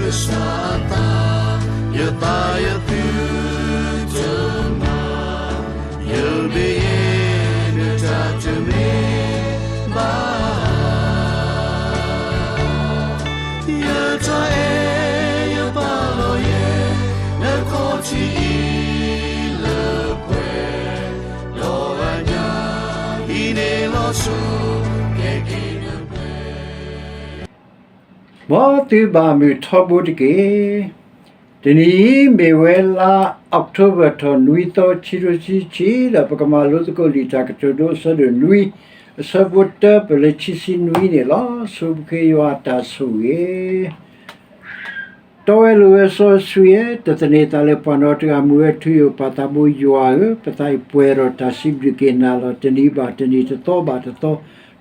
ကစၢ်အသး, ယသးယသုတမၤ, ယမ့ၢ်ယဲ နတၢ်တမ့ၢ်ဘၣ်. ယတၢ်အဲၣ်ယပာ်လီၤယဲ နခီၣ်ထံးအံၤလၢပှဲၤ, ဒီးအညၣ်အံၤန့ၣ်လီၤဆီ ကဲက့ၤနပှဲၤ မ်သုဘၣ်မုာ်ထီဘိတက့ၢ်. တနံၤအံၤမ့ၢ်ဝဲလါအီးကထိဘၢၣ်ထီၣ်နွံသီ ခံကထိခံဆံခံ, ဒီးပကမၤလိသကိးလံာ်တၢ်ကတိၤဒိအဆၢဒိၣ်နွံ, အဆၢဖိတၢပၢၢ်လၢခံဆံနွံန့ၣ်လီၤ. ဆိပဃ့ယွၤအတၢ်ဆိၣ်ဂ့ၤ တီဝဲလိၤဝဲစီဆှံဧၢ, တသန့ၤသးလၢပှၤနီတဂၤ, မူဝဲထုယိာ်ပာ်သးဘိယွၤဧၢ, ပသးအံၤပှဲၤဒီးတၢ်စံးဘျုးက့ၤနၤလီၤ. တနံၤဘၣ်တနံၤ, တသီဘၣ်တသီ,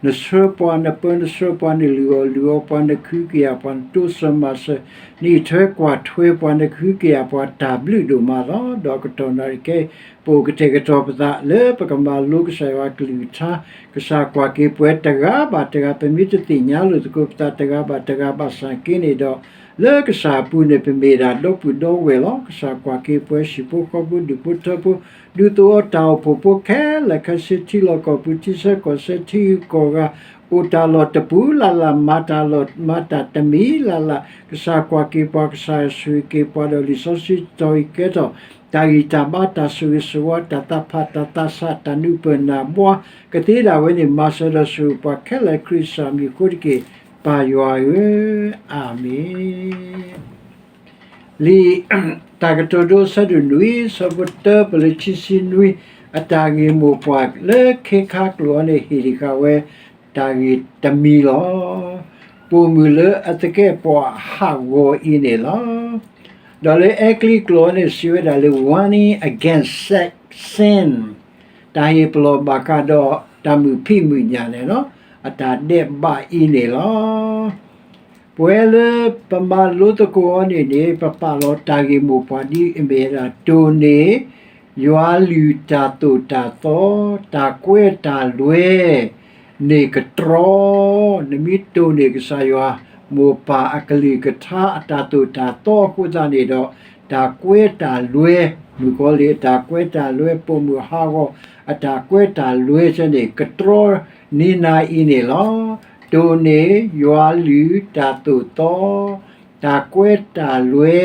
နဆှၢပှၤ, နပၢနဆှၢပှၤ, နလုၢ်အီၣ်လုၢ်အီပှၤ, နကဟုကယာ်ပှၤ, နတိစၢၤမၤစၢၤ, နအံးထွဲကွၢ်ထွဲပှၤ, နကဟုကယာ်ပှၤ, တၢ်ဘျုးဒိၣ်မးလီၤ. ဒီးကတီၢ်နၣ်ရံၣ်ခဲအံၤ ပအိၣ်ကတဲာ်ကတီၤပသးလၢပကမၤလိကစၢ်ယွၤအကလုၢ်ကထါ, ကစၢ်ကွၢ်က့ၤပှၤတဂၤဘၣ်တဂၤ, ပမ့ၢ်တသ့ၣ်ညါလိာ်သကိးပသးတဂၤဘၣ်တဂၤဘၣ်ဆၣ်က့န့ၣ်ဒီး, လၢကစၢ်အပူၤန့ၣ် ပမ့ၢ်ဒၣ်ဒီပုၢ်ဒီဝဲၢ်လီၤ. ကစၢ်ကွၢ်က့ၤပှၤ ဟံၣ်ဖိဃီဖိ ဒူၣ်ဖိထၢဖိ, ဒူသဝီတၢ်အိၣ်ဖှိၣ်ဖိခဲလၢာ်ခဲဆ့, ထံလီၢ်ကီၢ်ပူၤ, ထံဆၢကီၢ်ဆၢ, ထံဂုၤကီၢ်ဂၤ, အိၣ်တၢ်လီၢ်တပူၤလၢ်လၢ်, မၤတၢ်လီၢ်မၤတၢ်တမံၤလၢ်လၢ်, ကစၢ်ကွၢ်က့ၤပှၤ, ကစၢ်ဆိၣ်ဂ့ၤက့ၤပှၤ, ဒီးလံာ်စီဆှံတတီၤအံၤကဲထီၣ် တၢ်ဂံၢ်တၢ်ဘါ, တၢ်ဆိၣ်ဂ့ၤဆိၣ်ဝါ, တၢ်သးဖး, တၢ်သးဆး, တၢ်နုာ်ပၢၢ်နၢ်ဘှါ, ကသ့ဒၣ်ဝဲန့ၣ် မၤစၢၤဒီးဆိၣ်ဂ့ၤပှၤခဲလၢာ် ခရံာ်ကစၢ်မံၤအဃိတက့ၢ်, ပၢ်ယွၤဧၢ, အၤမ့ၣ်. လံာ်တၢ်ကတိၤဒိအဆၢဒိၣ်နွံ, ဆၢဖိတၢပၢၢ်လၢခံဆံနွံ, အတၢ်ဂ့ၢ်မိၢ်ပှၢ်လၢခဲခါကျိာ်အံၤန့ၣ် ဟ့ၣ်ဒံးဃာ်ဝဲ တၢ်ဂ့ၢ်တမံၤလီၤ. ပိာ်မုၣ်လၢအသကဲာ်ပဝးဟးဂီၤအံၤန့ၣ်လီၤ. ဒီးလၢအဲကလံးကျိာ်အံၤန့ၣ် စံးဝဲဒၣ်လၢ warning against sex sin, တၢ်ဟ့ၣ်ပလီၢ်ဘၣ်ဃးဒီးတၢ်မုာ်ဖံးမုာ်ညၣ်န့ၣ်လီၤ, အတၢ်ဒဲးဘးအံၤန့ၣ်လီၤ. ပဝဲလၢပမၤလိသကိးအီၤန့ၣ်န့ၣ် ပပာ်လီၤတၢ်ဂ့ၢ်မိၢ်ပှၢ်ဒ်အမ့ၢ်ဝဲဒၣ် တိၢ်န့ၢ် ယွၤလုၢ်တၢ်သိၣ်တၢ်သီ, တၢ်ကွဲးတၢ်လွဲန့ၣ်ကတြီ, နမ့ၢ်တိၢ်န့ၢ်ကစၢ်ယွၤ မိၢ်ပၢ်အကလုၢ်ကထါအတၢ်သိၣ်တၢ်သီအဃိသတးန့ၣ်ဒီး, တၢ်ကွဲးတၢ်လွဲ, မုၣ်ကီၤလံၢ်အတၢ်ကွဲးတၢ်လွဲ, ပိာ်မုၣ်ဟးဂီၤအတၢ်ကွဲးတၢ်လွဲဆၢန့ၣ် ကတြီန့ၢ်နၤအံၤန့ၣ်လီၤ. တိၢ်န့ၢ်ယွၤလုၢ်တၢ်သိၣ်သီ, တၢ်ကွဲးတၢ်လွဲ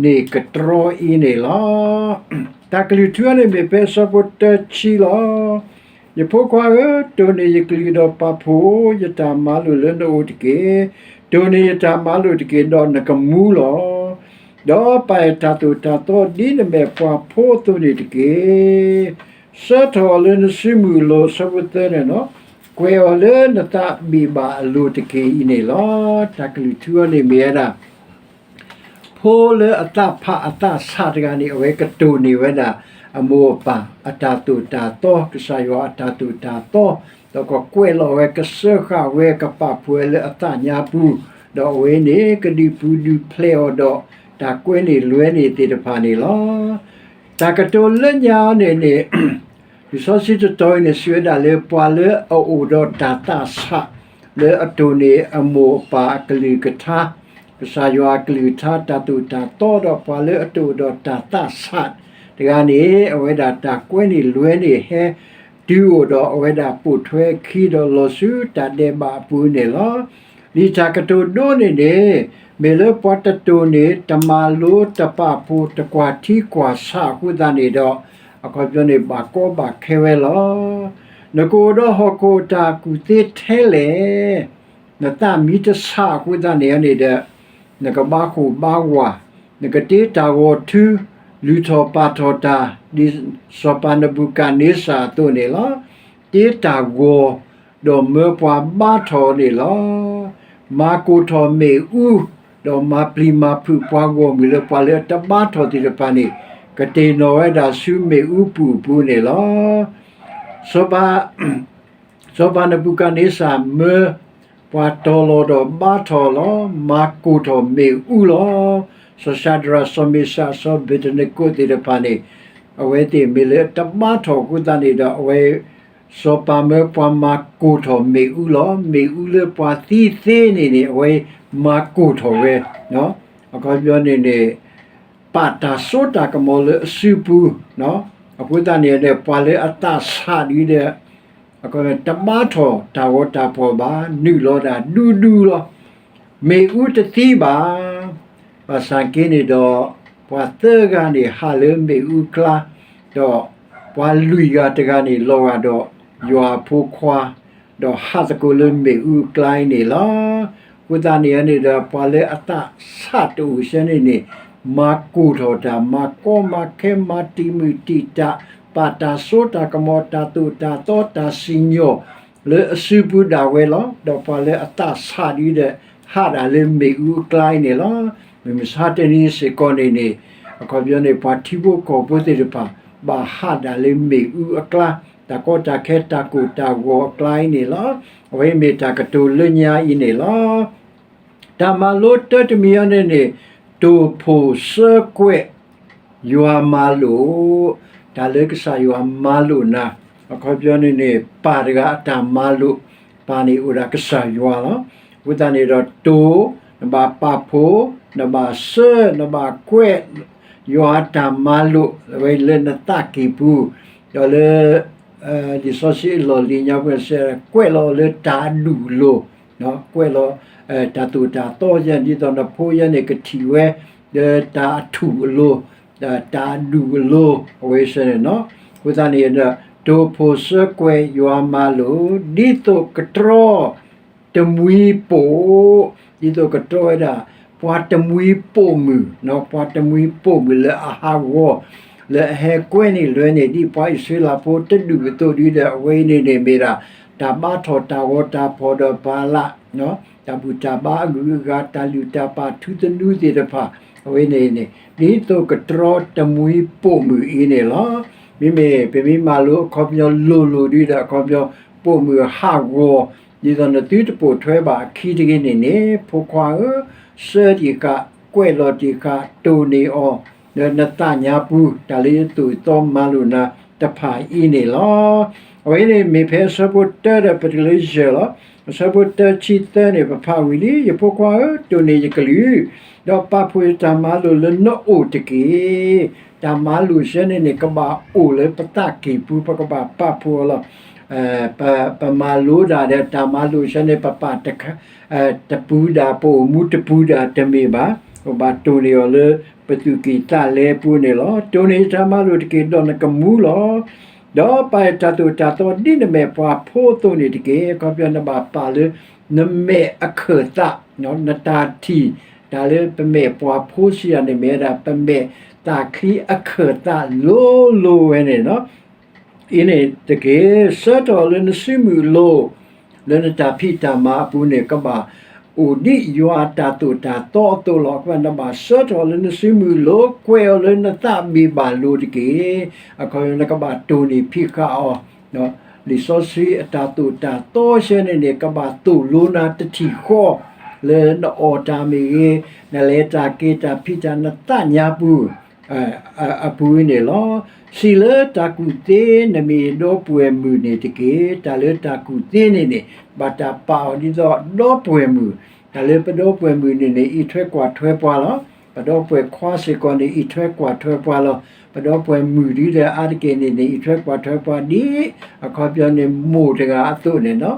န့ၣ်ကတြီအံၤန့ၣ်လီၤ. တၢ်ကလုၢ်ထူအံၤန့ၣ်မ့ၢ်ဖဲဆၢဖိတၢဆံလီၤ. ယဖိခွါဧၢ, တိၢ်န့ၢ်ယကလုၢ်ဒီးပာ်ဖှိၣ်ယတၢ်မၤလိာ်လၢနအိၣ်တက့ၢ်. တိၢ်န့ၢ်ယတၢ်မၤလိာ်တက့ၢ်, ဒီးနကမူလီၤ. ဒီးပာ်ယတၢ်သိၣ်တၢ်သီဒ်နမဲာ်ပှၤဖိအသိးန့ၣ်တက့ၢ်. စၢထီၣ်အီၤလၢနစုမုၢ်အလိၤ, ဆၢဖိသၢန့ၣ်လီၤ, ကွဲးအီၤလၢနသးဘံၣ်ဘၣ်အလိၤတက့ၢ်အံၤန့ၣ်လီၤ. တၢ်ကလုၢ်ထူအံၤန့ၣ်မ့ၢ်ဝဲဒၣ် ဖိလၢအသးဖးအသးဆးတဂၤန့ၣ် အဝဲကတိၢ်န့ၢ်ဝဲဒၣ် အမိၢ်အပၢ်အတၢ်သိၣ်တၢ်သီ, ကစၢ်ယွၤအတၢ်သိၣ်တၢ်သီ, ဒီးကကွဲးလီၤဝဲ, ကစၢဃာ်ဝဲ, ကပာ်ဖှိၣ်ဝဲလၢအသးညါပူၤ, ဒီးအဝဲန့ၣ် ကဒုးပူၤဒုးဖျဲးအီၤဒီး တၢ်ကွဲးန့ၢ်လွဲန့ၢ်သ့ၣ်တဖၣ်န့ၣ်လီၤ. တၢ်ကတိၤလၢညါအံၤန့ၣ်န့ၣ် လံာ်စီဆှံတတီၤအံၤန့ၣ် စံးဝဲဒၣ်လၢ ပှၤလၢအအိၣ်ဒီးတၢ်သးဆး လၢအတိၢ်န့ၢ်အမိၢ်အပၢ်အကလုၢ်ကထါ, ကစၢ်ယွၤအကလုၢ်ကထါ တၢ်သိၣ်တၢ်သီ, ဒီးပှၤလၢအတအိၣ်ဒီးတၢ်သးဆးတဂၤန့ၣ် အဝဲဒၣ်တၢ်ကွဲးန့ၢ်လွဲန့ၢ်ဟဲတုၤအိၣ်ဒီး အဝဲဒၣ်ပိာ်ထွဲအခံဒီးလီၤဆူတၢ်ဒဲးဘးအပူၤန့ၣ်လီၤ. လံာ်တၢ်ကတိၤဒိန့ၣ်န့ၣ် မ့ၢ်လၢပှၤတတိၢ်န့ၢ် တမၤလိတပာ်ဖှိၣ် တကွၢ်ထံကွၢ်ဆးအဃိသတးန့ၣ်ဒီး အခီပညီန့ၣ် ဘၣ်ကီဘၣ်ခဲဝဲလီၤ. နကအိၣ်ဒီးဟီၣ်ခိၣ်အတၢ်ကူၣ်သ့ထဲလဲၣ်, နသးမ့ၢ်တဆးအဃိသတးန့ၣ်န့ၣ်ဒီး နကဘါဃိၣ်ဘါဝး, နကတ့တၢ်ဂီၤထု, လုၢ်ထီၣ်ပာ်ထီၣ်တၢ်, ဒ်စီၤပၤနဘူၤခၣ်န့စၢ်အသိးန့ၣ်လီၤ. တ့တၢ်ဂီၤ, ဒီးမၢပှၤဘါထီၣ်န့ၣ်လီၤ. မၤကိၢ်ထီၣ်မ့ၣ်အူ, ဒီးမၤပျံၤမၤဖုးပှၤဂီၢ်မုၢ်လၢပှၤလၢအတဘါထီၣ်သ့ၣ်တဖၣ်န့ၣ် ကတ့ၢ်နီၣ်ဝဲဒၣ်ဆူမ့ၣ်အူပူၤအပူၤန့ၣ်လီၤ. စီၤပၤ စီၤပၤနဘူၤခၣ်န့စၢ်မၢပှၤတီၤလီၤဒီးဘါထီၣ်လီၤ. မၤကိၢ်ထီၣ်မ့ၣ်အူလီၤ. စီၤၡၤဒြး, စီၤမ့ၡး, စီၤဘ့းနကိးသ့ၣ်တဖၣ်န့ၣ် အဝဲသ့ၣ်မ့ၢ်လၢတဘါထီၣ်အဃိသတးန့ၣ်ဒီး အဝဲ စီၤပၤမၢပှၤမၤကိၢ်ထီၣ်မ့ၣ်အူလီၤ. မ့ၣ်အူလၢပှၤသံသ့န့ၣ်န့ၣ် အဝဲမၤကိၢ်ထီၣ်ဝဲ, ဒီး အခီပညီန့ၣ်န့ၣ် ပာ်တၢ်စိတၢ်ကမီၤလၢအစုပူၤ, အဃိသတးန့ၣ်န့ၣ် ပှၤလၢအသးဆးဒ်ဒီး တဘါထီၣ်တၢ်ဂီၤတၢ်ဖီၣ်ဘၣ်, နုာ်လီၤဒၣ်ဒူဒူလီၤ. မ့ၣ်အူတသံဘၣ်. ဘၣ်ဆၣ်က့န့ၣ်ဒီး ပှၤသၢဂၤန့ၣ်ဟးလၢမ့ၣ်အူအကျါ, ဒီးပှၤလွံၢ်ဂၤတဂၤန့ၣ်လီၤဂာ်ဒီးယွၤအဖိခွါ, ဒီးဟးသကိးလၢမ့ၣ်အူအကျါအံၤန့ၣ်လီၤ. အဃိသတးန့ၣ်န့ၣ်ဒီး ပှၤလၢအသးဆးတအိၣ်စဲန့ၣ်န့ၣ် မၤကိၢ်ထီၣ်တၢ်, မၤကီမၤခဲ, မၤတံာ်မုၢ်တံာ်တာ်, ပာ်တၢ်စိတၢ်ကမီၤ, တၢ်သိၣ်တၢ်သီ, တၢ်စံၣ်ညီၣ် လၢအစုပူၤဒၣ်ဝဲလီၤ. ဒီးပှၤလၢအသးဆးဒ်ဒီး ဟးဒၣ်လၢမ့ၣ်အူအကျါအံၤန့ၣ်လီၤ. မုၢ်မဆါတနံၤစ့ၢ်ကီးန့ၣ်န့ၣ် အခီပညီန့ၣ် ပှၤထံဖိကီၢ်ဖိသ့ၣ်တဖၣ် ဘၣ်ဟးဒၣ်လၢမ့ၣ်အူအကျါ, တၢ်ကီတၢ်ခဲတၢ်ကိၢ်တၢ်ဂီၤအကျါအံၤန့ၣ်လီၤ. အဝဲမ့ၢ်တၢ်ကတိၤလၢညါအံၤန့ၣ်လီၤ. တၢ်မၤလိတၢတမံၤအံၤန့ၣ်န့ၣ် တိၢ်ဖှိၣ်ဆၢကွဲး ယွၤမၤလိာ်, တၢ်လၢကစၢ်ယွၤမၤလိာ်နၤ, အခီပညီန့ၣ်န့ၣ် ပၢ်တဂၤအတၢ်မၤလိာ်, ပၢ်န့ၣ်အိၣ်ဒၣ်ကစၢ်ယွၤလီၤ. အဃိသတးန့ၣ်ဒီးတိၢ်, နဘၣ်ပာ်ဖှိၣ်, နဘၣ်ဆၢ, နဘၣ်ကွဲး ယွၤအတၢ်မၤလိာ် အဝဲလၢနသးကံၢ်ပူၤ, ဒီးလၢ လံာ်စီဆှံအလီၢ်လံၤညါပူၤစဲး ကွဲးလီၤလၢတၢ်အဒူၣ်အလိၤ, ကွဲးလီၤ တၢ်သိၣ်တၢ်သီယဲ ဒ်သိးနဖိယဲန့ၣ်ကထံၣ်ဝဲ လၢတၢ်အထူၣ်အလိၤ, တၢ်အဒူၣ်အလိၤ အဝဲစဲးန့ၣ်လီၤ. အဃိသတးန့ၣ်ဒီး တိၢ်ဖှိၣ်ဆၢကွဲးယွၤမၤလိာ် ဒ်သိးကတြီ တမှံပိာ်, ဒ်သိးကတြီဝဲဒၣ် ပှၤတမှံပိာ်မုၣ်, ပှၤတမှံပိာ်မုၣ်လၢအဟးဂီၤ လၢအဟဲကွဲန့ၢ်လွဲန့ၢ် ဒ်ပှၤအံၣ်စရ့လးဖိတဒူၣ်အသိးဒ်ဒီး အဝဲအံၤန့ၣ်န့ၣ်မ့ၢ်ဒၣ် တၢ်ဘါထီၣ်တၢ်ဂီၤတၢ်ဖီၣ်ဒီးပှၤလၢ တၢ်ဘူၣ်တၢ်ဘါအဂုၤအဂၤ တၢ်လုၢ်တၢ်ပာ်ထူသနူသ့ၣ်တဖၣ် အဝဲန့ၣ်န့ၣ် ဒ်သိးကတြီတမှံပိာ်မုၣ်အံၤန့ၣ်လီၤ. မ့မ့ၢ်ပမ့ၢ်မၤလိအခီပညီလိၤလိၤဒ်ဒီး အခီပညီ ပိာ်မုၣ်ဟးဂီၤ ဒ်သိးနသုတပိာ်ထွဲဘၣ်အခံတဂ့ၤန့ၣ်န့ၣ် ဖိခွါဧၢ, ဆၢတံၢ်ဃာ်, ကွဲးလီၤတံၢ်ဃာ်, တိၢ်န့ၢ်အီၤ လၢနသးညါပူၤ တၢ်လၢယသိၣ်ယသီမၤလိာ်နၤတဖၣ်အံၤန့ၣ်လီၤ. အဝဲန့ၣ်မ့ၢ်ဖဲအဆၢဖိတၢဒီးပတုၤလၢယဲၢ်လီၤ. အဆၢဖိတၢ ခံ သၢန့ၣ် ပဖးဝံၤလံ, ယဖိခွါဧၢ, တိၢ်န့ၢ်ယကလုၢ်, ဒီးပာ်ဖှိၣ်ယတၢ်မၤလိာ်လၢနအိၣ်တက့ၢ်. တၢ်မၤလိာ်စဲန့ၣ်န့ၣ် ကဘၣ်အိၣ်လၢပသးကံၢ်ပူၤ ပကဘၣ်ပာ်ဖှိၣ်အီၤလီၤ. ပမၤလိဒၣ်ဒီးတၢ်မၤလိာ်စဲန့ၣ် ပပာ်တပူၤဒၣ် ပအိၣ်မူတပူၤဒၣ်တမ့ၢ်ဘၣ်. ပဘၣ်တိၢ်န့ၢ်အီၤလၢ ပသူၣ်ကံၢ်သးလဲပူၤန့ၣ်လီၤ. တိၢ်န့ၢ်ယတၢ်မၤလိာ်တက့ၢ် ဒီးနကမူလီၤ. ဒီးပာ်ယတၢ်သိၣ်တၢ်သီဒ်နမဲာ်ပှၤဖိအသိးန့ၣ်တက့ၢ်. အခီပညီနဘၣ်ပာ်လၢ နမဲာ်အခၢၣ်သး, နတၢ်ထံၣ် တၢ်လၢပမဲာ်ပှၤဖိစံးယၤန့ၣ် မ့ၢ်ဝဲဒၣ်ပမဲာ်သးချံအခၢၣ်သးလိၤလိၤဝဲန့ၣ်လီၤ. အံၤန့ၣ်တက့ၢ်. ဆၢထၢၣ်အီၤလၢနစုမုၢ်အလိၤ, လၢနတၢ်ဖံးတၢ်မၤအပူၤန့ၣ် ကဘၣ်အိၣ်ဒ်ယွၤအတၢ်သိၣ်တၢ်သီအသိးလီၤ. အဃိနဘၣ်ဆၢထၢၣ်အီၤလၢနစုမုၢ်အလိၤ, ကွဲးအီၤလၢနသးဘ့ၣ်ဘၣ်လိၤတက့ၢ်. အခီပညီနကဘၣ်တိၢ်န့ၢ်ဖံးဃာ်အီၤ လံာ်စီဆှံအတၢ်သိၣ်တၢ်သီစဲန့ၣ်န့ၣ် ကဘၣ်သိၣ်လိနၤတထံၣ်ဃီ လၢနအီၣ်တၢ်မ့ၢ်ဂ့ၤ, နလဲၤတၢ်က့ၤတၢ်ဖံးတၢ် နသးညါပူၤ အပူၤန့ၣ်လီၤ. စံးလၢတၢ်ကူၣ်သ့ နမ့ၢ်ဒီပုၢ်ဝဲၢ်မုၣ်န့ၣ်တက့ၢ်. တၢ်လၢတၢ်ကူၣ်သ့န့ၣ်န့ၣ် ဘၣ်တၢ်ပာ်အီၤဒ်သိးဒီပုၢ်ဝဲၢ်မုၣ်, တၢ်လၢပဒီပုၢ်ဝဲၢ်မုၣ်န့ၣ်န့ၣ် အံးထွဲကွၢ်ထွဲပှၤလီၤ. ပဒီပုၢ်ဝဲၢ်ခွါစ့ၢ်ကီးန့ၣ် အံးထွဲကွၢ်ထွဲပှၤလီၤ. ပဒီပုၢ်ဝဲၢ်မုၣ်ဒ်ဒီးအါတက့ၢ်န့ၣ်န့ၣ် အံးထွဲကွၢ်ထွဲပှၤဒ် အခီပညီန့ၣ် မိၢ်တဂၤအသိးန့ၣ်လီၤ.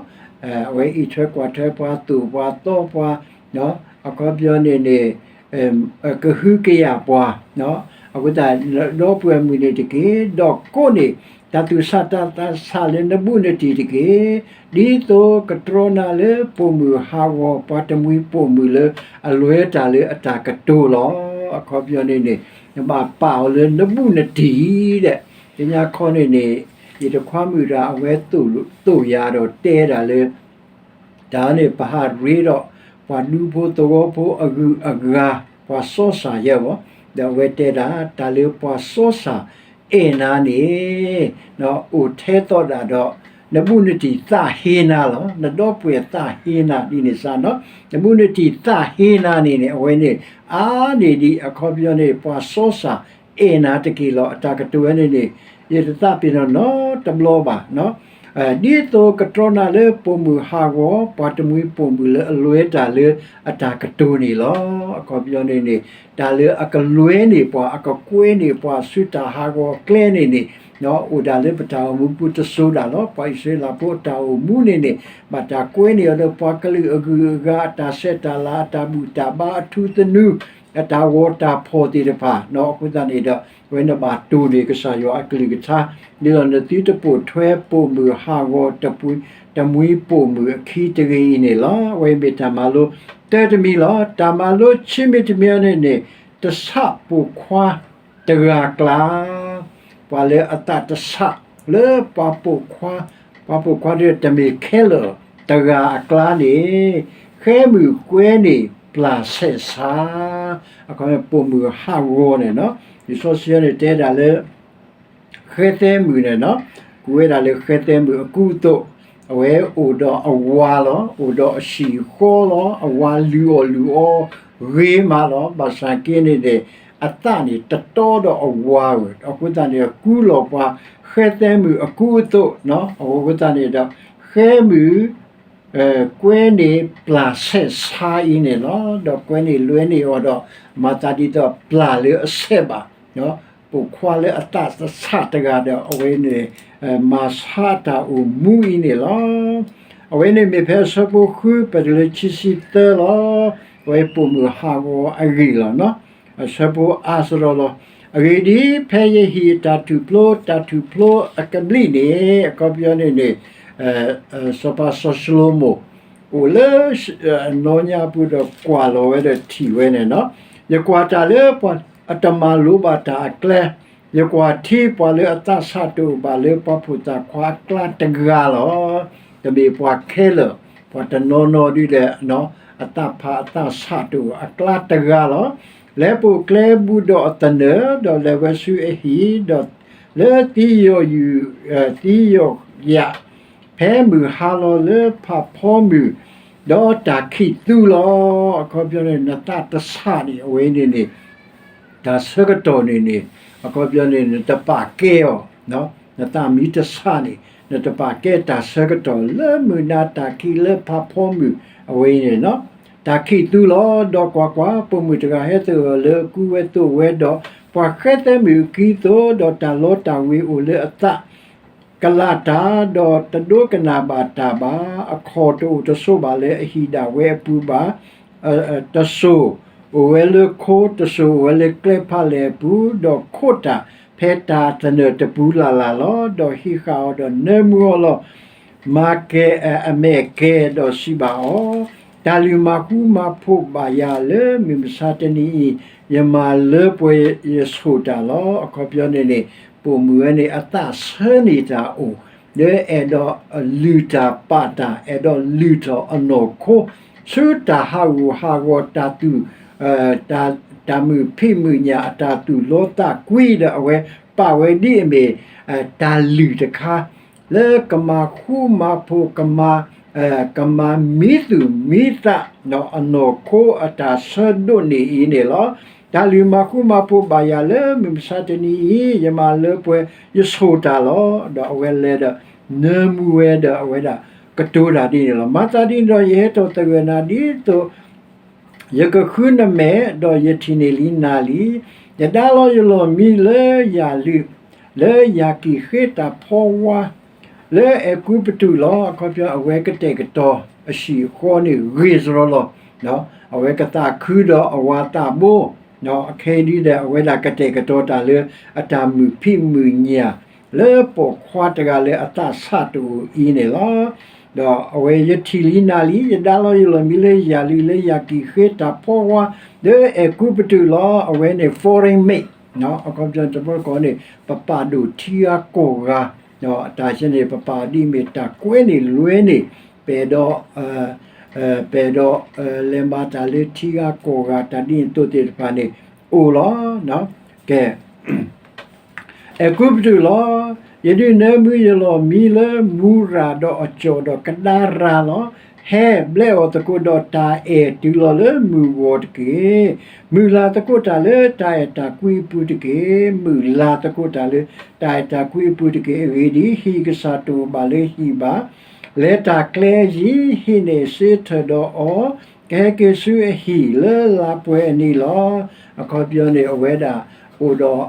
အဝဲအံးထွဲကွၢ်ထွဲပှၤ သိၣ်ပှၤသီပှၤ အခီပညီန့ၣ်န့ၣ် ကဟုကယာ်ပှၤ, အဃိသတး ဒီပုၢ်ဝဲၢ်မုၣ်န့ၣ်တက့ၢ်. ဒီးကိးန့ၢ် တၢ်သူၣ်ဆးတၢ်သးဆးလၢနဘူးနတံၢ်တက့ၢ်. ဒ်သိးကတြီနၤလၢပိာ်မုၣ်ဟးဂီၤ ပှၤတမှံပိာ်မုၣ်လၢအလွဲတၢ်လၢအတၢ်ကတိၤလီၤ. အခီပညီန့ၣ်န့ၣ် နဘၣ်ပာ်အီၤလၢနဘူးနတံၢ်ဒီး လၢညါခီန့ၣ်န့ၣ် ယတခွါမုၣ်တဂၤ အဝဲသိၣ်ယၤဒီးတဲဒၣ်လၢ တၢ်န့ၣ် ပဟးရ့ဒီး ပှၤဒူဖိသဝီဖိအဂုၤအဂၤ ပှၤစီစၢ်ယဲဘၣ်, ဒီးအဝဲတဲဒၣ် တၢ်လၢပှၤစီစၢ်အဲၣ်နၤန့ၣ် အိၣ်ထဲသိးဒၣ်ဒီး နဘူးနတံၢ်သးဟ့နၤလီၤ. နဒီပုၢ်ဝဲၢ်သးဟ့နၤဒ်န့ၣ်စ့ၢ်နီၤ, နဘူးနတံၢ်သးဟ့နၤန့ၣ်န့ၣ် အဝဲန့ၣ် အါန့ၢ်ဒံး အခီပညီန့ၣ် ပှၤစီစၢ်အဲၣ်နၤတက့ၢ်လီၤ. အတၢ်ကတိၤဝဲန့ၣ်န့ၣ် ယတသးပ့ၤနီၣ်နီတဘျီဘၣ်နီၤ. ဒ်သိးကတြီနၤလၢပိာ်မုၣ်ဟးဂီၤ ပှၤတမှံၤပိာ်မုၣ်လၢအလွဲတၢ်လၢအတၢ်ကတိၤန့ၣ်လီၤ. အခီပညီန့ၣ်န့ၣ် တၢ်လၢအကလွဲန့ၢ်ပှၤ အကကွဲန့ၢ်ပှၤဆူတၢ်ဟးဂီၤအကျဲန့ၣ်န့ၣ် အိၣ်ဒၣ်လၢပတၢ်အိၣ်မူပူၤတစိၤဒၣ်လီၤ. ပှၤအံၣ်စရ့လးဖိအတၢ်အိၣ်မူန့ၣ်န့ၣ် ဘၣ်တၢ်ကွဲန့ၢ်အီၤလၢပှၤကလုာ်အဂုၤအဂၤ အတၢ်ဆဲးတၢ်လၤ အတၢ်ဘူၣ်တၢ်ဘါ အထူသနူ အတၢ်ဂီၤတၢ်ဖီၣ်သ့ၣ်တဖၣ် အဃိသတးန့ၣ်ဒီး အဝဲန့ၣ်ဘၣ်တိၢ်န့ၢ်ကစၢ်ယွၤအကလုၢ်ကထါ ဒ်သိးနသုတပိာ်ထွဲပိာ်မုၣ်ဟးဂီၤ တမှံၤပိာ်မုၣ်အခံတဂ့ၤအံၤန့ၣ်လီၤ. အဝဲမ့ၢ်တၢ်မၤလိတၢတမံၤလီၤ. တၢ်မၤလိဆံးမံၤတမံၤအံၤန့ၣ်န့ၣ် တဆးပိာ်ခွါတဂၤအကျါ ပှၤလၢအသးတဆးလၢပှၤပိာ်ခွါ, ပှၤပိာ်ခွါဒီးတမ့ၢ်ခဲလၢာ်တဂၤအကျါန့ၣ် ဃဲမုၣ်ကွဲန့ၢ်ပျၢ်ဆဲးဆါ, အခီပိာ်မုၣ်ဟးဂီၤန့ၣ်လီၤ. လံာ်စီဆှံန့ၣ်တဲဒၣ်လၢ ဃဲသဲမုၣ်န့ၣ်လီၤ. ကွဲးဒၣ်လၢဃဲသဲမုၣ်အကူအသိး, အဝဲအိၣ်ဒီးအဝၤလီၤ. အိၣ်ဒီးအဟံၣ်ဃီလီၤ. အဝၤလုၢ်အီၣ်လုၢ်အီဂ့ၤမးလီၤ. ဘၣ်ဆၣ်က့န့ၣ်န့ၣ် အသးန့ၣ်တတီဒီးအဝၤဧၢ, အဃိသတးန့ၣ် ကူလီၤပှၤဃဲသဲမုၣ်အကူအသိး, အဃိသတးန့ၣ်ဒီး ဃဲမုၣ် ကွဲန့ၢ်ပျၢ်ဆဲးဆါအံၤန့ၣ်လီၤ. ဒီးကွဲန့ၢ်လွဲန့ၢ်အီၤဒီး မၤသးဒ်သိးပျၢ်လၢအဆဲးဘၣ်, ပိာ်ခွါလၢအသးတဆးတဂၤဒီး အဝဲန့ၣ် မၤဆါတၢ်အိၣ်မူအံၤန့ၣ်လီၤ. အဝဲန့ၣ်မ့ၢ်ဖဲအဆၢဖိဃု ပတုၤလၢခံဆံသၢလီၤ. အဝဲပိာ်မုၣ်ဟးဂီၤအဂ့ၢ်လီၤ. အဆၢဖိအါစရီလီၤ. အဂ့ၢ်ဒ်အံၤ, ဖဲယဟံၣ်အတၢ်ထူၣ်ဖျိ, တၢ်ထူၣ်ဖျိအကဘျံးန့ၣ်, အခီပညီန့ၣ်န့ၣ် စီၤပၤစီၤၡလိၤမိၣ် အိၣ်လၢအနီၢ်ညါပူၤဒီးကွၢ်လီၤဝဲဒီးထံၣ်ဝဲန့ၣ်လီၤ. ယကွၢ်တၢ်လၢပှၤအတမၤလိဘၣ်တၢ်အကျဲ, ယကွၢ်ထံပှၤလၢအသးဆးတအိၣ်ဘၣ်လၢပှၤဖိသၣ်ခွါအကျါတဂၤလီၤ. တမ့ၢ်ပှၤခဲလၢာ်, ပှၤတနီၤနီၤဒ်လဲၣ် အသးဖးအသးဆးတအိၣ်အကျါတဂၤလီၤ. လဲၤပိာ်ကျဲဘူးဒီးအသနၢၣ်, ဒီးလဲၤဝဲဆူအဟံၣ်, ဒီးလၢသံယီၤယုၢ်, သံယီၤယၢ်, ဖဲမုၢ်ဟါလီၤလၢဖးဖီမုၢ်, ဒီးတၢ်ခံးသူလီၤ. အခီပညီန့ၣ် နသးတဆးန့ၣ် အဝဲန့ၣ်န့ၣ် တၢ်ဆၢကတီၢ်န့ၣ်န့ၣ် အခီပညီန့ၣ် နတပာ်ကဲအီၤ, နသးမ့ၢ်တဆးန့ၣ် နတပာ်ကဲတၢ်ဆၢကတီၢ် လၢမုၢ်နၤတၢ်ခံးလၢဖးဖီမုၢ် အဝဲန့ၣ်လီၤ. တၢ်ခံးသူလီၤ. ဒီးကွၢ်ကွၢ်, ပိာ်မုၣ်တဂၤဟဲသဂၢၢ်လၢအကူဝဲသိးဝဲဒီး ပှၤဃဲသဲမုၣ်အကံသိး, ဒီးတၢ်လီတၢ်ဝ့ၤအိၣ်လၢအသး ကလးတၢ်, ဒီးတဒိကနၣ်ဘၣ်တၢ်ဘၣ်. အခီၣ်တအိၣ်တဆိးဘၣ်လၢအဟံၣ်ဒၣ်ဝဲအပူၤဘၣ်. တစိၢ်အိၣ်ဝဲလၢခိ, တစိၢ်အိၣ်ဝဲလၢကျဲဖးလဲၢ်အပူၤ, ဒီးခိးတၢ်ဖဲတၢ်သနၢၣ်တပူၤလၢ်လၢ်လီၤ. ဒီးဟံးဃာ်အီၤဒီးနၢမူအီၤလီၤ. မၤကဲၤအမဲာ်ကဲၤဒီးစံးဘၣ်အီၤ, တၢ်လုၢ်မၤဃူမၤဖိးဘၣ်ယၤလၢမုၢ်မဆါတနံၤအံၤ, ယမၤလၢပှဲၤယဆိၣ်တၢ်လီၤ. အခီပညီန့ၣ်န့ၣ် ပိာ်မုၣ်ဝဲန့ၣ် အသးဆၢန့ၢ်တၢ်အိၣ်, လၢအဲၣ်ဒိးလုၢ်တၢ်ပာ်တၢ်, အဲၣ်ဒိးလုၢ်ထီၣ်အနီၢ်ခိ, ဆူတၢ်ဟးဂူာ်ဟးဂီၤတၢ်သူၣ်, တၢ်မုာ်ဖံးမုာ်ညၣ်အတၢ်သူၣ်လီသးကွံဒီး အဝဲပာ်ဝဲဒ်အမ့ၢ် တၢ်လုၢ်တခါ လၢကမၤဃူမၤဖိး ကမၤ, ကမၤမံသူၣ်မံသး အနီၢ်ခိအတၢ်ဆၢဒိးန့ၢ်အံၤန့ၣ်လီၤ. တၢ်လုၢ်မၤဃူမၤဖိးဘၣ်ယၤလၢမုၢ်မဆါတနံၤအံၤ, ယမၤလၢပှဲၤယဆိၣ်တၢ်လီၤ. ဒီးအဝဲလဲၤဒီး နၢမူဝဲဒီးအဝဲဒၣ်ကတိၤတၢ်ဒ်န့ၣ်လီၤ. မၤသးဒ်န့ၣ်ဒီး ယဟဲထီၣ်သဂၢၢ်နၤဒ်သိး ယကဃုနမဲာ်, ဒီးယထံၣ်န့ၢ်လံနၤလံ. ယဒါလီၤယလီၢ်မံလၢယၤလုၢ်, လၢယၤကံၢ်ဃ့တၢ်ဖီဝါ, လၢအဲၤကူပတူးလီၤ. အခီပညီ အဝဲကတဲာ်ကတီၤအဟံၣ်အဃီန့ၣ်ဂ့ၤစရီလီၤ. အဝဲကသးခုဒီးအဝၤသးဘိ, အခဲအံၤဒ်ဒီး အဝဲဒၣ်ကတဲာ်ကတီၤတၢ်လၢအတၢ်မုာ်ဖံးမုာ်ညၣ် လၢပိာ်ခွါတဂၤလၢအသးဆးတအိၣ်အံၤန့ၣ်လီၤ. ဒီးအဝဲယထံၣ်လံနၤလံ, ယဒါလီၤယလီၢ်မံလၢယၤလုၢ်, လၢယၤကံၢ်ဃ့တၢ်ဖီဝါ, လၢအဲၤကူပတူးလီၤ. အဝဲန့ၣ် foreign maid, အခီပညီတဘျီကီးန့ၣ် ပပာ်ဒိၣ်ထံဂၤကီၢ်ဂၤ, တၢ်ဆၢန့ၣ် ပပာ်ဒ်အမ့ၢ်တၢ်ကွဲန့ၢ်လွဲန့ၢ်, ပအဲၣ်ဒိး ပအဲၣ်ဒိး လဲၤမၤတၢ်လၢထံဂၤကီၢ်ဂၤ တၢ်ဒ်န့ၣ်အသိးသ့ၣ်တဖၣ်န့ၣ် အိၣ်လီၤ. ကဲ အဲၤကူပတူးလီၤ. ယဒုးနၢမူယလီၢ်မံလၢမူရၤဒီးအကၠီၣ်ဒီးကဒါရၤလီၤ. ဟဲဘျဲးအီၤသကိးဒီးတၢ်အဲၣ်တုၤလီၤလၢမုၢ်ဂီၤတက့ၢ်. မုၢ်လၢ်သကိးတၢ်လၢတၢ်အဲၣ်တၢ်ကွံအပူၤတက့ၢ်. မုၢ်လၢ်သကိးတၢ်လၢတၢ်အဲၣ်တၢ်ကွံအပူၤတက့ၢ်. အဂ့ၢ်ဒ်အံၤ, ဟံၣ်ကစၢ်တအိၣ်ဘၣ်လၢဟံၣ်ဘၣ်. လဲၤတၢ်ကျဲယံၤ, ဟံးန့ၢ်စ့ထၢၣ်ဒီးအီၤ, ကဟဲက့ၤဆူအဟံၣ်လၢလါပှဲၤအနံၤလီၤ. အခီပညီန့ၣ် အဝဲဒၣ်အိၣ်ဒီး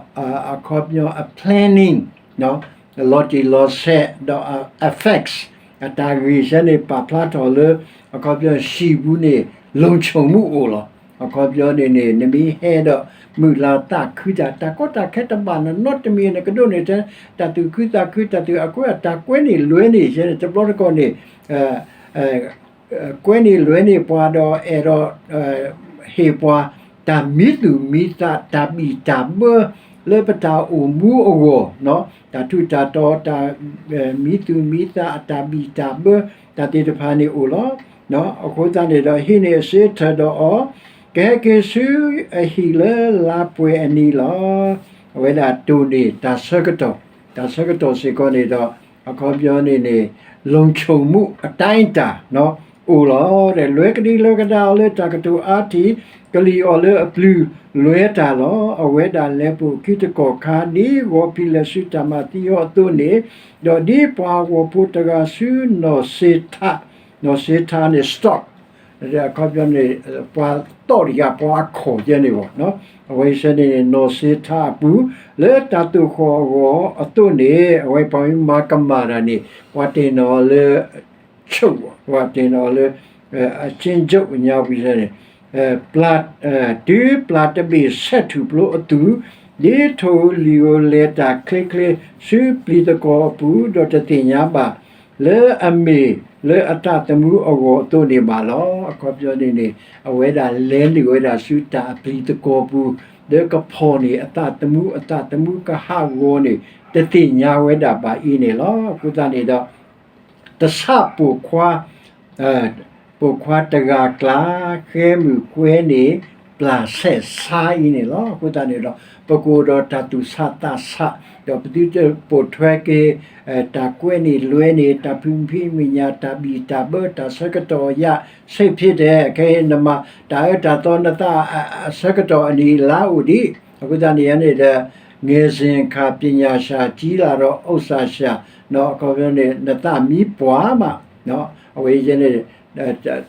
အခီပညီအ planning လီၤတံၢ်လီၤဆဲးဒီး effects အတၢ်ဂ့ၢ်ဆၢန့ၣ် ပာ်ဖျါထီၣ်လၢ အခီပညီဟံၣ်ပူၤန့ၣ် လုံခြုံမှုအိၣ်လီၤ. အခီပညီန့ၣ်န့ၣ် နမ့ၢ်ဟဲဒီး မုၢ်လၢ်သးခုတၢ် တၢ်ကီတၢ်ခဲတဘၣ်နနီတမံၤ နကဒိးန့ၢ်ထဲ တၢ်သူၣ်ခုသးခု တၢ်သူၣ်အကွဲ တၢ်ကွဲန့ၢ်လွဲန့ၢ် ယဲန့ၣ် တဘျီတခီၣ်န့ၣ် ကွဲန့ၢ်လွဲန့ၢ်ပှၤဒီးအဲၣ်ဒိး ဟ့ၣ်ပှၤ တၢ်မံသူၣ်မံသး တၢ်ဘံၣ်တၢ်ဘၢ လၢပတၢ်အိၣ်မူအဂီၢ်, တၢ်ထူးတၢ်တီၤ တၢ်မံသူၣ်မံသး အတၢ်ဘံၣ်တၢ်ဘၢ တၢ်သ့ၣ်တဖၣ်န့ၣ်အိၣ်လီၤ. အဃိသတးန့ၣ်ဒီး ဟံးန့ၢ်အစ့ထၢၣ်ဒီးအီၤ, ကဟဲက့ၤဆူအဟံၣ်လၢလါပှဲၤအနံၤလီၤ. အဝဲဒၣ်တိၢ်န့ၢ်တၢ်ဆၢကတီၢ်, တၢ်ဆၢကတီၢ်စ့ၢ်ကီးန့ၣ်ဒီး အခီပညီန့ၣ်န့ၣ် လုံခြုံမှုအတိုင်းအတာ အိၣ်လီၤ. လွဲကဒံလွဲကဒါအီၤလၢတၢ်ကတိၤအါထံၣ်, ကလံၣ်အီၤလၢအပျုၤလွဲတၢ်လီၤ. အဝဲဒၣ်လဲၤပိာ်ခံတကီၢ်ခါ ဒ်ဂီၤဖံးလဲၤဆူတၢ်မၤသံအီၤအသိးန့ၣ်, ဒီးဒ်ပှၤဂီၢ်ဖိတဂၤဆူနီၢ်စ့ထး, နီၢ်စ့ထးန့ၣ် stock အခီပညီန့ၣ် ပှၤတီၢ်တယၤပှၤအခီၣ်ယဲန့ၣ်လီၤ. အဝဲအံၤစ့ၢ်န့ၣ် နီၢ်စ့ထးအပူၤ လၢတၢ်သိၣ်ဃီၣ်အဂီၢ်အသိးန့ၣ် အဝဲပှၤမ့ၢ်မၤကမၣ်တၢ်န့ၣ် ပှၤတ့ၢ်နီၣ်အီၤလၢ ဆိၣ်, ပှၤတ့ၢ်နီၣ်အီၤလၢ အကၠ့ကၠိၣ်ညါပူၤန့ၣ် တုၤပျၢ်တဘ့ၣ်ဆဲးထူၣ်ဖျိအသူၣ်, ဒ်ထိၣ်ဧိၤလံၣ်ဧိၤလဲၤတၢ်ချ့ချ့ဆူပျံၤသကွီၤအပူၤ ဒီးတသ့ၣ်ညါဘၣ် လၢအမ့ၢ်လၢအသးသမူအဂီၢ်အသိးန့ၣ်ဘၣ်လီၤ. အခီပညီန့ၣ်န့ၣ် အဝဲဒၣ်လဲၤနုာ်ဝဲဒၣ်ဆူတၢ်အပျံၤသကွီၤပူၤ လၢကဖီၣ်န့ၢ်အသးသမူ အသးသမူကဟးဂီၤန့ၣ် တသ့ၣ်ညါဝဲဒၣ်ဘၣ်အံၤန့ၣ်လီၤ. အဃိသတးန့ၣ်ဒီး တဆၣ်ပိာ်ခွါ ပိာ်ခွါတဂၤကျါ ဃဲမုၢ်ကွဲန့ၣ် ပျၢ်ဆဲးဆါအံၤန့ၣ်လီၤ. အဃိသတးန့ၣ်ဒီး ပကအိၣ်ဒီးတၢ်သူၣ်ဆးသးဆး ဒီးပသုတပိာ်ထွဲက့ၤ တၢ်ကွဲန့ၢ်လွဲန့ၢ် တၢ်ဖံးဖံးမံၤမံၤ တၢ်ဘံၣ်တၢ်ဘၢ တၢ်ဆၢကတီၢ်ယၤ ဆ့ၣ်ဖ့ၣ်တဲ ခဲအံၤနမၤတၢ်အၢတၢ်သီနသးအဆၢကတီၢ်အနံၣ်အလါအိၣ်ဒံး အဃိသတးန့ၣ်န့ၣ်ဒီး ငယ်စဉ်အခါ ပညာရှာကြီးလာတော့ ဥစ္စာရှာ အခီပညီန့ၣ် နသးမံပှၢ်မး အဝဲယဲန့ၣ်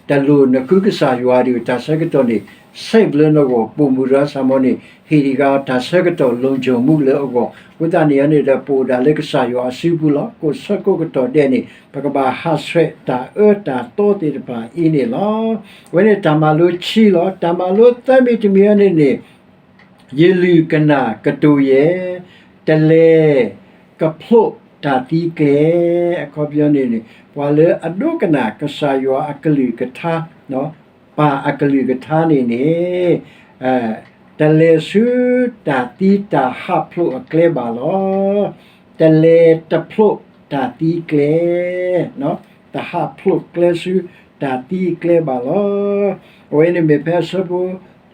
တလိၣ်နဃုကစၢ်ယွၤဒံး တၢ်ဆၢကတီၢ်န့ၣ် save လၢနဂီၢ် ပိာ်မုၣ်ဒီးဆၣ်မီၤန့ၣ် ဟ့ၣ်ဒံးဂၤတၢ်ဆၢကတီၢ် လုံခြုံမှု လၢအဂီၢ် အဃိသတးန့ၣ်န့ၣ်ဒီး ပအိၣ်ဒၣ်လၢကစၢ်ယွၤအစုပူၤလီၤ. ကိးဆၢကိးကတီၢ်ဒဲးန့ၣ် ပကဘၣ်ဟးဆှဲးတၢ်အၢတၢ်သီသ့ၣ်တဖၣ်အံၤန့ၣ်လီၤ. အဝဲန့ၣ်တၢ်မၤလိခံလီၤ. တၢ်မၤလိသၢမံၤတမံၤအံၤန့ၣ်န့ၣ် ယလုၢ်ကနၣ်ကတိၤယဲၢ်, တလဲၤကဖျိးတၢ်သံကျဲ, အခီပညီန့ၣ်န့ၣ် ပှၤလၢအဒိကနၣ်ကစၢ်ယွၤအကလုၢ်ကထါ, ပၢ်အကလုၢ်ကထါန့ၣ်န့ၣ် တလဲၤဆူတၢ်သံတၢ်ဟးဖျိးအကျဲဘၣ်လီၤ. တလဲၤတဖျိးတၢ်သံကျဲ, တဟးဖျိးကျဲဆူတၢ်သံအကျဲဘၣ်လီၤ. အဝဲန့ၣ်မ့ၢ်ဖဲအဆၢဖိ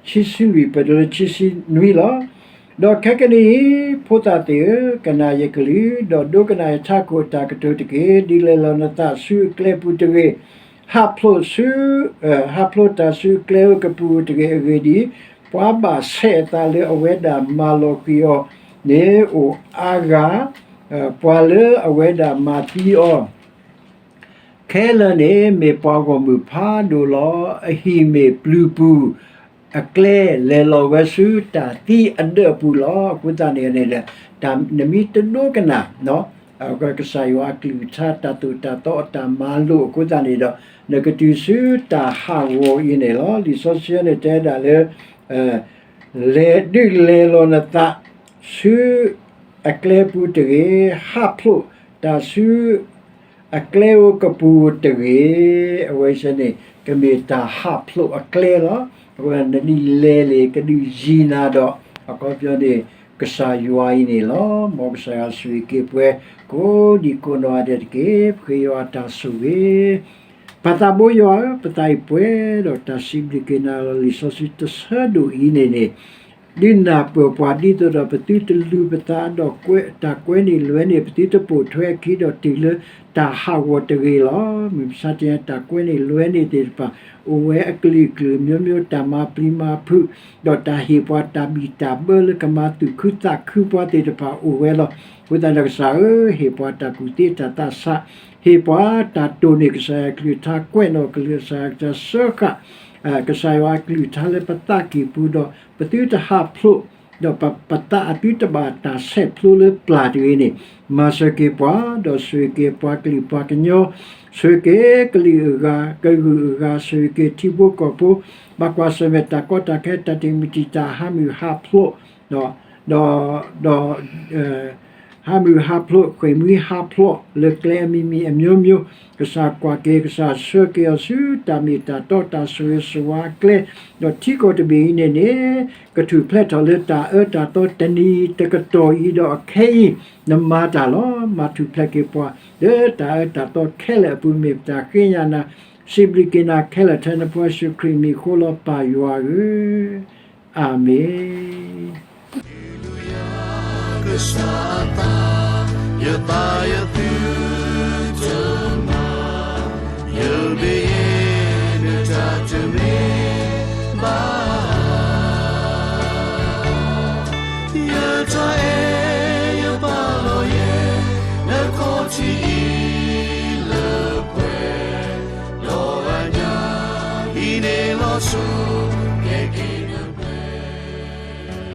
ခံဆံလွံၢ် ပတုၤလၢခံဆံနွံလီၤ. ဒီးခဲကနံၣ်အံၤ ဖိသၣ်သ့ၣ်ဧၢ, ကနၣ်ယကလုၢ်, ဒီးဒိကနၣ်ယထးခိၣ်အတၢ်ကတိၤတက့ၢ်. ဒ်လဲၤလီၤနသးဆူအကျဲပူၤတဂ့ၤ, ဟးဖျိးဆူ, ဟးဖျိးတၢ်ဆူအကျဲဧိၤကပူၤတဂ့ၤ. အဂ့ၢ်ဒ်အံၤ, ပှၤဘၣ်ဆဲးအသးလၢအဝဲဒၣ်မၤလီၤကွံာ်အီၤန့ၣ်အိၣ်အါဂၤ, ပှၤလၢအဝဲဒၣ်မၤသံအီၤ ခဲလၢာ်န့ၣ် မ့ၢ်ပှၤဂီၢ်မုၢ်ဖးဒိၣ်လီၤ. အဟံၣ်မ့ၢ်ပျုၤပူၤအကျဲ လဲၤလီၤဝဲဆူတၢ်သံအဒၢးပူၤလီၤ. အဃိသတးန့ၣ်န့ၣ်ဒီး နမ့ၢ်တဒိကနၣ် ကစၢ်ယွၤအကလုၢ်ကထါ တၢ်သိၣ်တၢ်သီအတၢ်မၤလိာ်အဃိသတးန့ၣ်ဒီး နကတုၤဆူတၢ်ဟးဂီၤအံၤန့ၣ်လီၤ. လံာ်စီဆှံန့ၣ်တဲဒၣ်လၢ လဲၤဒုးလဲၤလီၤနသး ဆူအကျဲပူၤတဂ့ၤ, ဟးဖျိးတၢ်ဆူအကျဲဧိၤကပူၤတဂ့ၤ. အဝဲစ့ၢ်န့ၣ် ကမ့ၢ်တၢ်ဟးဖျိးအကျဲလီၤ. အဃိနဒုးလဲၤလံ ကဒုးယံၤနၤဒီး အခီပညီန့ၣ် ကစၢ်ယွၤအံၤန့ၣ်လီၤ. မ်ကစၢ်ယွၤဆိၣ်ဂ့ၤက့ၤပှၤ ကိးဒံကိးနီၢ်ဂၤဒဲးတက့ၢ်. ပဃ့ယွၤအတၢ်ဆိၣ်ဂ့ၤ ပၢ်သးဘိယွၤဧၢ, ပသးအံၤပှဲၤဒီးတၢ်စံးဘျုးက့ၤနၤလီၤ. လံာ်စီဆှံတဆၢဒိၣ်အံၤန့ၣ်န့ၣ် ဒုးနၢ်ပၢၢ်ပှၤဒ်သိးဒီး ပသုတလူၤပသးဒီး တၢ်ကွဲန့ၢ်လွဲန့ၢ် ပသုတပိာ်ထွဲအခံဒီးတုၤလၢတၢ်ဟးဂီၤတဂ့ၤလီၤ. မုၢ်မဆါတနံၤ တၢ်ကွဲန့ၢ်လွဲန့ၢ်သ့ၣ်တဖၣ် အိၣ်ဝဲအကလုာ်ကလုာ် မျိုးမျိုး တၢ်မၤပျံၤမၤဖုး ဒီးတၢ်ဟ့ၣ်ပှၤတၢ်ဘံၣ်တၢ်ဘၢလၢကမၤသူၣ်ခုသးခုပှၤသ့ၣ်တဖၣ်အိၣ်ဝဲလီၤ. အဃိသတးဒီးကစၢ်ဧၢ, ဟ့ၣ်ပှၤတၢ်ကူၣ်သ့တၢ်သးဆး, ဟ့ၣ်ပှၤတၢ်တိၢ်န့ၢ်ကစၢ်ယွၤအကလုၢ်ကထါ, ကွဲးနီၣ်ကစၢ်ယွၤအကလုၢ်ကထါ, စၢဃာ်ကစၢ်ယွၤအကလုၢ်ကထါလၢပသးကံၢ်ပူၤဒီး ပသုတဟးဖျိး, ဒီးပသးအသုတဘၣ်တၢ်ဆဲးဖျိလၢပျၢ်တဂ့ၤန့ၣ်, မၤစၢၤက့ၤပှၤ, ဒီးဆိၣ်ဂ့ၤက့ၤပှၤကလုာ်ပှၤကညီ, ဆိၣ်ဂ့ၤက့ၤကလုာ်အဂၤ ကဂုၤအဂၤ, ဆိၣ်ဂ့ၤက့ၤထံဖိကီၢ်ဖိ, ဘၣ်ကွၢ်ဆၢၣ်မဲာ်တၢ်ကီတၢ်ခဲ တၢ်တမံၤတံာ်တာ် ဟးမုၢ်ဟးဖျိး, ဒီး ဒီး ဟးမုၢ်ဟးဖျိး, ဃ့ၢ်မှံဟးဖျိး လၢကျဲအမံၤမံၤအမျိုးမျိုး, ကစၢ်ကွၢ်က့ၤ, ကစၢ်ဆှၢက့ၤအီၤဆူတၢ်မ့ၢ်တၢ်တီ တၢ်ဆိၣ်ဂ့ၤဆိၣ်ဝါအကျဲ, ဒီးထံကီၢ်တဘ့ၣ်အံၤန့ၣ်န့ၣ် ကထူၣ်ဖျဲးထီၣ်လၢတၢ်အၢတၢ်သီတနံၤတကတီၢ်အံၤဒီးအခဲအံၤ, နမၤတၢ်လီၤ. မၤထူၣ်ဖျဲးက့ၤပှၤ လၢတၢ်အၢတၢ်သီခဲလၢာ်အပူၤ မ့ၢ်ပတၢ်ဃ့ညါနၤ, စံးဘျုးက့ၤနၤခဲလၢာ် ထဲနဖိယ့ၣ်ၡူးခရံာ်မံၤအဃိလီၤ ပၢ်ယွၤဧၢ, အၤမ့ၣ်. ကစၢ်အသး, ယသးယသုတမၤ, ယမ့ၢ်ယဲ နတၢ်တမ့ၢ်ဘၣ်. ယတၢ်အဲၣ်ယပာ်လီၤယဲ နခီၣ်ထံးအံၤလၢပှဲၤ, ဒီးအညၣ်အံၤန့ၣ်လီၤဆီ